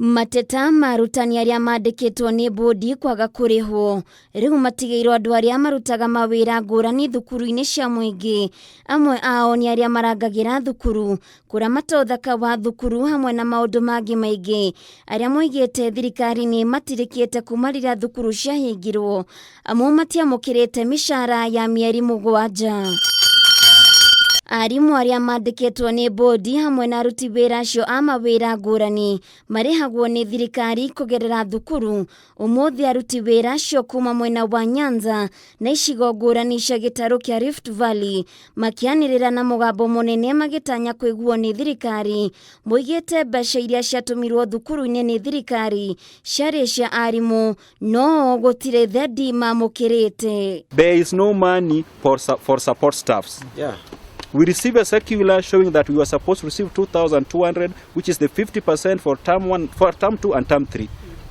Mateta ma arutani arĩa mandĩkĩtwo nĩ bũndi kwaga kũrĩhwo rĩu matigĩirwo andũ arĩa marutaga mawĩra ngũrani thukuru-inĩ cia mũingĩ. Amwe ao nĩ arĩa marangagĩra thukuru, kũramata ũthaka wa thukuru hamwe na maũndũ mangĩ maingĩ. Arĩa moigĩte thirikari nĩ matirĩkĩte kuma rĩrĩa thukuru ciahingirwo, amwe matiamũkĩrĩte mĩcara ya mĩeri 7. Arimũ arĩa mandĩkĩtwo nĩ bũndi hamwe na aruti wĩra acio a mawĩra ngũrani marĩhagwo nĩ thirikari kũgerera thukuru. Ũmũthĩ aruti wĩra acio kuma mwena wa Nyanza na icigo ngũrani cia gĩtarũ kĩa Rift Valley makĩanĩrĩra na mũgambo mũnene magĩtanya kũiguo nĩ thirikari. Moigĩte mbeca iria ciatũmirwo thukuru-inĩ nĩ thirikari ciarĩ cia arimũ no gũtirĩ thendi mamũkĩrĩte. There is no money for support staffs. We receive a circular showing that we were supposed to receive 2,200, which is the 50% for term 1, for term 2 and term 3.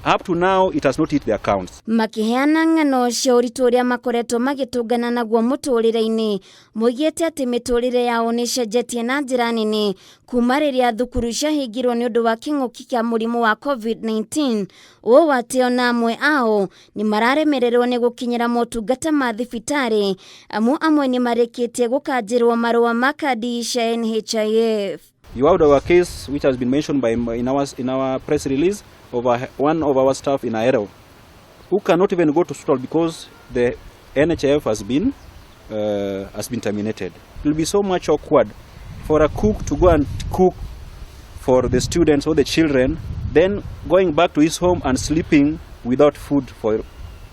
Up to now, it has not hit the accounts. Makĩheana ng'ano cia ũritũ ũrĩa makoretwo magĩtũngana naguo mũtũrĩre-inĩ, moigĩte atĩ mĩtũrĩre yao nĩ ĩcenjetie na njĩra nene kuma rĩrĩa thukuru ciahingirwo nĩ ũndũ wa kĩng'ũki kĩa mũrimũ wa COVID-19, ũũ atĩ ona amwe ao nĩ mararemererwo nĩ gũkinyĩra motungata ma thibitarĩ, amu amwe nĩ marĩkĩtie gũkanjĩrwo marũa ma kandi cia NHIF. You have our case, which has been mentioned by in our press release, of one of our staff in Ahero, who cannot even go to hospital because the NHIF has been terminated. It will be so much awkward for a cook to go and cook for the students or the children, then going back to his home and sleeping without food for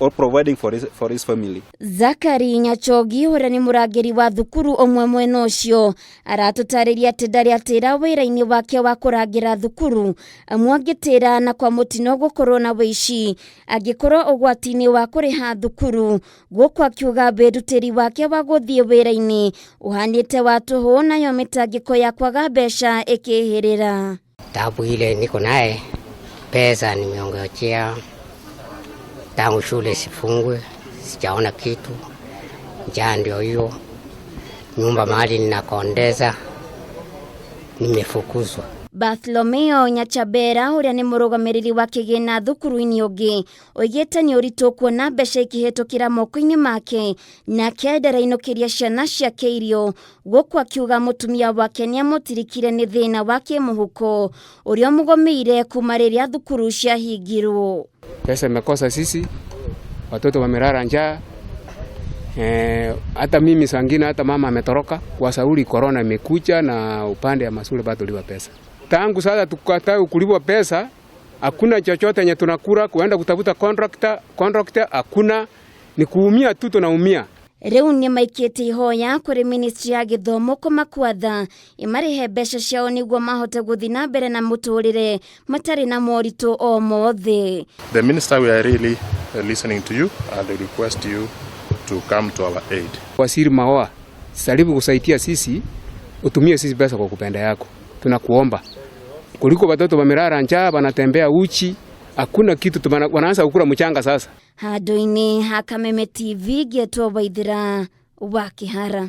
or providing for his family. Zakari Nyachogi, ũrĩa nĩ mũrangĩri wa thukuru ũmwe mwena ũcio, aratũtarĩria atĩ ndarĩ atĩra wĩra-inĩ wake wa kũrangĩra thukuru, amwe angĩtĩra na kwa mũtino gũkorwo na wĩici angĩkorwo ũgwati-inĩ wa kũrĩha thukuru. Gũkũ akiuga wĩrutĩri wake wa gũthiĩ wĩra-inĩ ũhanĩte wa tũhũ, nayo mĩtangĩko ya kwaga mbeca ĩkĩhĩrĩra. Tabu ile niko naye, pesa nimeongojea tangu shule sifungwe, sijaona kitu. Njaa ndio hiyo, nyumba mahali ninakondeza nimefukuzwa. Bartholomeo Nyachabera, ũrĩa nĩ mũrũgamĩrĩri wa kĩgĩna thukuru-inĩ ũngĩ, oigĩte nĩ ũritũ kuona mbeca ikĩhĩtũkĩra moko-inĩ make, nake ndarainũkĩria ciana ciake irio. Gũkũ akiuga mũtumia wake nĩ amũtirikire nĩ thĩna wa kĩmũhuko ũrĩa ũmũgũmĩire kuma rĩrĩa thukuru ciahingirwo. Pesa imekosa sisi, watoto wamelala njaa. Hata mimi saa ingine hata mama ametoroka kwa sauli corona imekuja na upande ya mashule bado liwa pesa. Tangu sasa tukataa kulipwa pesa, hakuna chochote yenye tunakula, kuenda kutafuta contractor, contractor hakuna, ni kuumia tu tunaumia. Rĩu nĩ maikĩtie ihoya kũrĩ ministry ya gĩthomo kũmakwatha ĩmarĩhe mbeca ciao nĩguo mahote gũthiĩ na mbere na mũtũrĩre matarĩ na moritũ o mothe. The minister, we are really listening to you and request you to come to our aid. Waziri Magoha, jaribu kusaidia sisi, utumie sisi pesa kwa kupenda yako. Tunakuomba. Kuliko watoto wamelala njaa, wanatembea uchi, hakuna kitu, wanaanza kukula mchanga sasa. Handũ-inĩ ha Kameme TV, ngĩetwo Waithĩra wa Kĩhara.